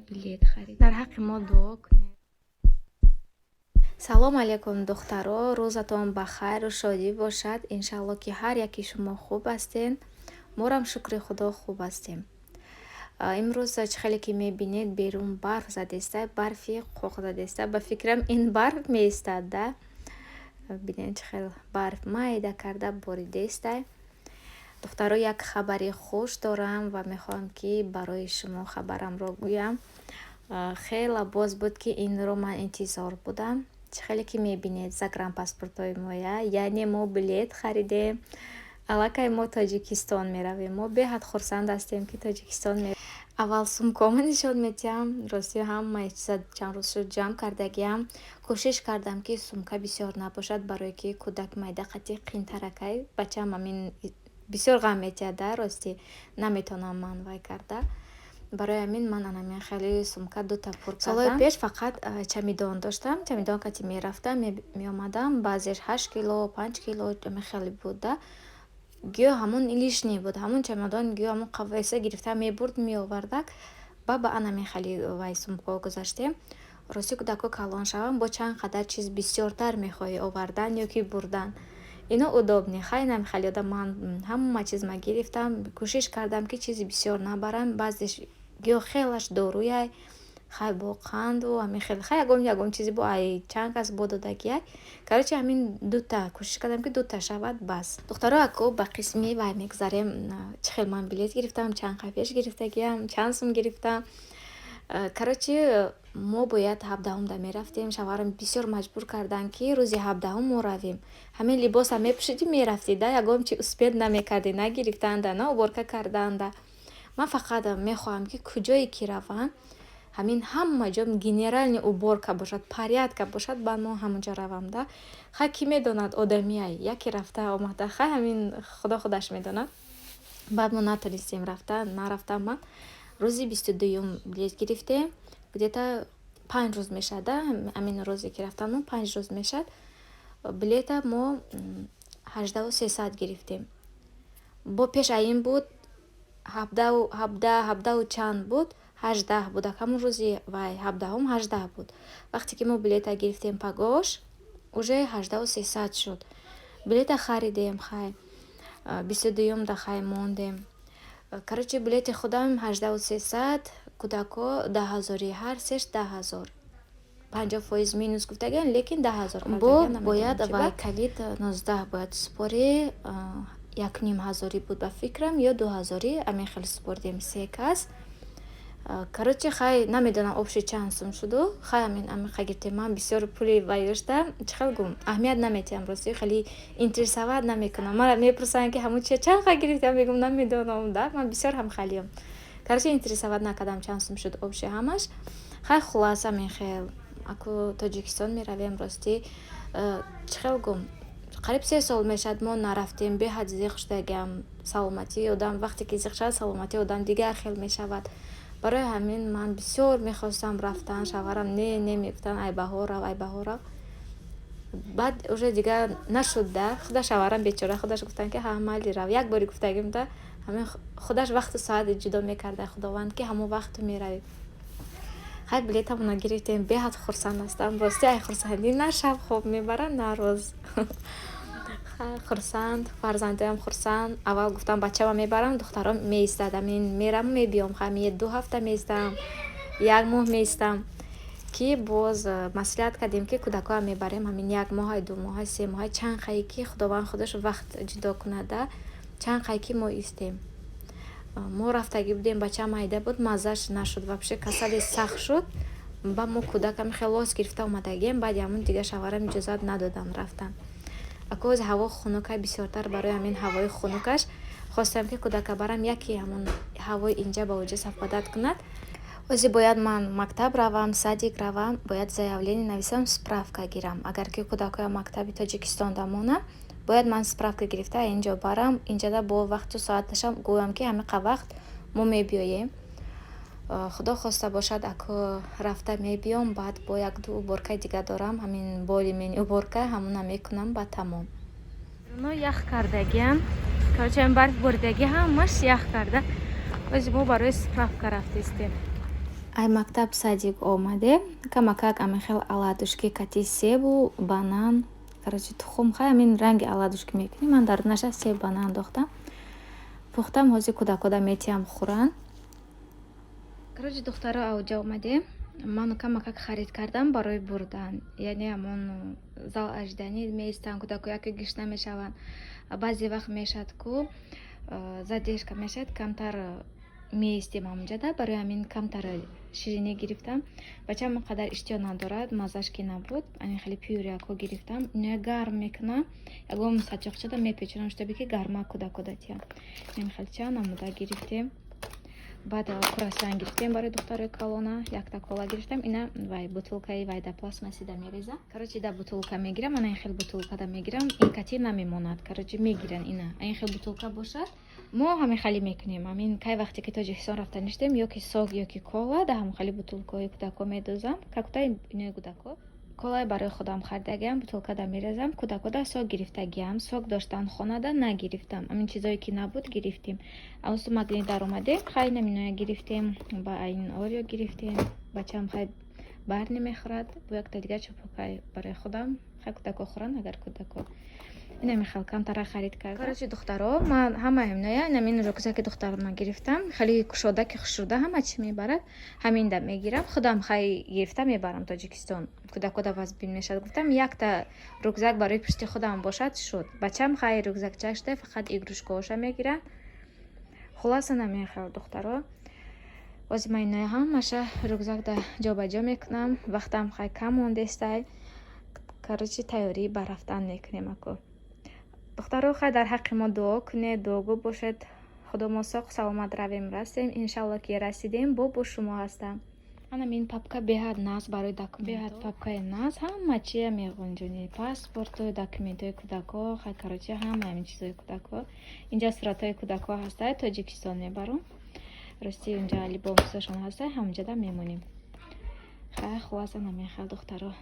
Билет харид. Дар ҳаққи мо дуо кунед. Салом алейкум, духтаро! Рӯзатон ба хайру шодӣ бошад. Иншалло, ки ҳар яки шумо хуб ҳастен. Морам, шукри Худо, хуб ҳастем. Имрӯз, чӣ хеле ки мебинед, берун барф задеста, барфи қоқ задеста. Ба фикрам, ин барф меистад да. Бинед, чӣ хел барф майда карда боридестай. Духтаро, як хабари хуш дорам ва мехоҳам, ки барои шумо хабарамро гӯям. Хела боз буд, ки инро ман интизор будам. Чӣ хеле ки мебинед, загранпаспортҳои моя, яъне мо билет харидем, аллакай мо Тоҷикистон меравем. Мо беҳад хурсанд ҳастем, ки Тоҷикистон. Аввал сумкаома нишон медиҳам. Ростӣ, ҳамаи чиза чанд рӯз шуд, ҷамъ кардагиам. Кӯшиш кардам, ки сумка бисёр набошад, барое ки кӯдак майда қати қинтаракай. Бачаам ҳамин бисёр ғам метиҳад да. Ростӣ, наметавонам ман вай карда. Барои ҳамин ман анамин хеле сумка дута пур кардам. Солҳои пеш фақат чамидон доштам, чамидон кати мерафтам, меомадам. Баъзеш 8 кило, 5 кило ҳамин хеле буд да. Гӯё ҳамон лишний буд, ҳамон чамадон гӯё ҳамон қавайса гирифта мебурд, меовардак. Ба анамин хеле вай сумкаҳо гузаштем. Ростӣ, кӯдакҳо калон шаванд, бо чанд қадар чиз бисёртар мехоҳӣ овардан ё ки бурдан. Ино удобный. Хай, инам хеле одам. Ман ҳама чиз ма гирифтам, кӯшиш кардам, ки чизи бисёр набарам. Баъзеш гӯё хелаш доруяй, хай, бо қанду ҳамин хел, хай, ягон ягон чизе бо ай чанд кас бо додагиай. Короче, ҳамин дута кӯшиш кардам, ки дута шавад, бас. Духтаро, ако ба қисми вай мегзарем: чӣ хел ман билет гирифтам, чанд қай пеш гирифтагиам, чанд сум гирифтам. Короче, мо бояд 17-умда мерафтем. Шавҳарам бисёр маҷбур карданд, ки рӯзи 17-ум мо равем. Ҳамин либоса мепӯшидӣ, мерафтӣ да, ягон чи успеть намекардӣ, на гирифтанда, на уборка карданда. Ман фақат мехоҳам, ки куҷое ки равам, ҳамин ҳама ҷо генеральный уборка бошад, порядка бошад, баъд мо ҳамонҷо равам да. Хай, кӣ медонад, одамиай, яке рафта омада, хай, ҳамин Худо худаш медонад. Баъд мо натонистем рафта, нарафтам ман. Рӯзи 22-юм билет гирифтем, где-то 5 рӯз мешавад да, ҳамин рӯзе ки рафтам мо, 5 рӯз мешавад. Билета мо 18 300 гирифтем. Бо пеш ин буд ҳабдаҳу ҳабдаҳ, ҳабдаҳу чанд буд, 18 буд. Ҳамон рӯзи вай 17-ум 18 буд. Вақте ки мо билета гирифтем, пагош уже 18 300 шуд. Билета харидем, хай, 22-юмда, хай, мондем. Короче, билети худам 18 300, кӯдакҳо 10 ҳазорӣ, ҳар сеш 10 000. 50% минус гуфтагиан, лекин 10 000. Бо бояд вай ковид 19 бояд супорӣ, як ним ҳазорӣ буд, ба фикрам, ё 2 ҳазорӣ, ҳамин хел супоридем се кас. Короче, хай, намедонам, общий чанд сум шуду. Хай, ҳамин ҳамин гирифтем. Ман бисёр пули вай дошта, чӣ хел гум, аҳамият наметиҳам, ростӣ, хеле интересовать намекунам. Мара мепурсанд, ки ҳамун чия чанд ха гирифтиам, мегӯям, намедонам да, ман бисёр ҳам халиям. Короче, интересовать накардам, чанд сум шуд общий ҳамаш. Хай, хулоса, ҳамин хел аку Тоҷикистон меравем. Ростӣ, чӣ хел гум, қариб 3 сол мешавад, мо нарафтем. Беҳад зиқ шудагиам. Саломатии одам вақте ки зиқ шавад, саломатии одам дигар хел мешавад. Барои ҳамин ман бисёр мехостам рафтан, шавҳарам не, не мегуфтанд, ай баҳор рав, ай баҳор рав. Баъд уже дигар нашуд да. Худа шавҳарам бечора худаш гуфтанд, ки ҳа, майли, рав. Як бори гуфтагим да, ҳамин худаш вақту соате ҷудо мекарда Худованд, ки ҳамон вақту меравӣ. Хай, билетамонро гирифтем, беҳад хурсанд ҳастам. Ростӣ, ай хурсандӣ на шаб хоб мебарам, на рӯз. Хурсанд, фарзандоям хурсанд. Аввал гуфтам, бачама мебарам, духтаром меистад. Ҳамин мераму мебиём, ҳамин 2 ҳафта меистам, як моҳ меистам, ки боз маслиҳат кардем, ки кӯдакҳоам мебарем, ҳамин як моҳай, 2 моҳай, 3 моҳай, чанд қае ки Худованд худаш вақт ҷудо кунад да, чанд қае ки мо истем. Мо рафтагӣ будем, бачаам майда буд, маззаш нашуд, вообще касали сахт шуд. Ба мо кӯдакам хеле лос гирифта омадагием. Баъди ҳамон дигар шавҳарам иҷозат надоданд рафтан. Ако ҳаво хунукай бисёртар, барои ҳамин ҳавои хунукаш хостам, ки кӯдака барам, яке ҳамон ҳавои инҷа ба оҷа совпадать кунад. Ҳозир бояд ман мактаб равам, садик равам, бояд заявление нависам, справка гирам. Агар ки кӯдакҳоям мактаби Тоҷикистонда монам, бояд ман справка гирифта инҷо барам. Инҷада бо вақту соаташам гӯям, ки ҳамиқа вақт мо мебиёем. Худо хоста бошад, ако рафта мебиём, баъд бо як-ду уборкаи дига дорам, ҳамин более-менее уборка, ҳамона мекунам, баъд тамом. Ях кардагиам. Короче, ҳамин барф боридагӣ ҳамаш ях карда. Ҳозир мо барои справка рафтистем. Ай мактаб, садик омадем, камакак амихел оладушки кати себу банан, короче, тухм, хай, ҳамин ранги оладушки мекунем. Ман дар наша себ, банан андохтам, пухтам. Ҳозир кӯдакода метиҳам хӯранд. Короче, духтаро, авҷа омадем. Ман камакак харид кардам барои бурдан, яъне ҳамон зал ожидания меистанд кӯдако, яке гишна мешаванд. Баъзе вақт мешавад, ку задержка мешавад, камтар меистем ҳамонҷода. Барои ҳамин камтар ширинӣ гирифтам. Бачаам он қадар иштиҳо надорад, маззаш ки набуд. Ани хеле пюреяко гирифтам. Иноя гарм мекунам, ягон сачоқчада мепечонам, чтобы ки гарма кӯдакода тиям. Ин хеле чанд намуда гирифтем. Баъд круассан гирифтем барои духтарои калона, якта кола гирифтам. Ина вай бутылкаи вай да пластмассида мереза. Короче, да бутылка мегирам, ана ин хел бутылкада мегирам, ин кати намемонад. Короче, мегиран ина. Ин хел бутылка бошад, мо ҳамин хали мекунем. Ҳамин кай вақте ки Тоҷикистон рафта ништем, ё ки сок, ё ки кола да ҳамон хали бутылкаҳои кӯдако медозам. Какута инои кӯдако. Колаи барои худам харидагиам, бутылкада мерезам. Кӯдакода сок гирифтагиам. Сок доштан хонада, нагирифтам. Ҳамин чизое ки набуд, гирифтем. Аввал магазин даромадем, хай, наминоя гирифтем, ба айн Орео гирифтем. Бачаам хай барни мехӯрад, бо якта дигар чопокай барои худам. Хай, кӯдако хӯранд, агар кӯдако. Инами хел камтара харид кардам. Короче, духтаро, ман ҳамаи ҳаминоя инамин рюкзаки духтарама гирифтам. Хеле кушода, ки хушруда ҳама чӣ мебарад. Ҳаминда мегирам. Худам хай гирифта мебарам Тоҷикистон. Кӯдакода вазбин мешавад. Гуфтам, якта рюкзак барои пушти худам бошад, шуд. Бачам хай рюкзакча шуда, фақат игрушкаҳоша мегирад. Хулоса, намехел, духтаро. Ҳозир ман иноя ҳамаша рюкзакда ҷобаҷо мекунам. Вақтам хай кам мондестай. Короче, тайёрӣ ба рафтан мекунем аку. Духтаро, хай, дар ҳаққи мо дуо кунед, дуогӯ бошед. Худо мо соқ саломат равем, расем. Иншалло, ки расидем, бо шумо ҳастам. Анам ин папка беҳад нағз барои документ, беҳад папкаи нағз, ҳама чия меғунҷонӣ: паспорту, документҳои кӯдако, хай, короче, ҳама ҳамин чизои кӯдако. Инҷа суратҳои кӯдако ҳастай, Тоҷикистон мебарам. Рости, инҷа либосошон ҳастай, ҳамонҷода мемонем. Хай, хулоса, намехел, духтаро.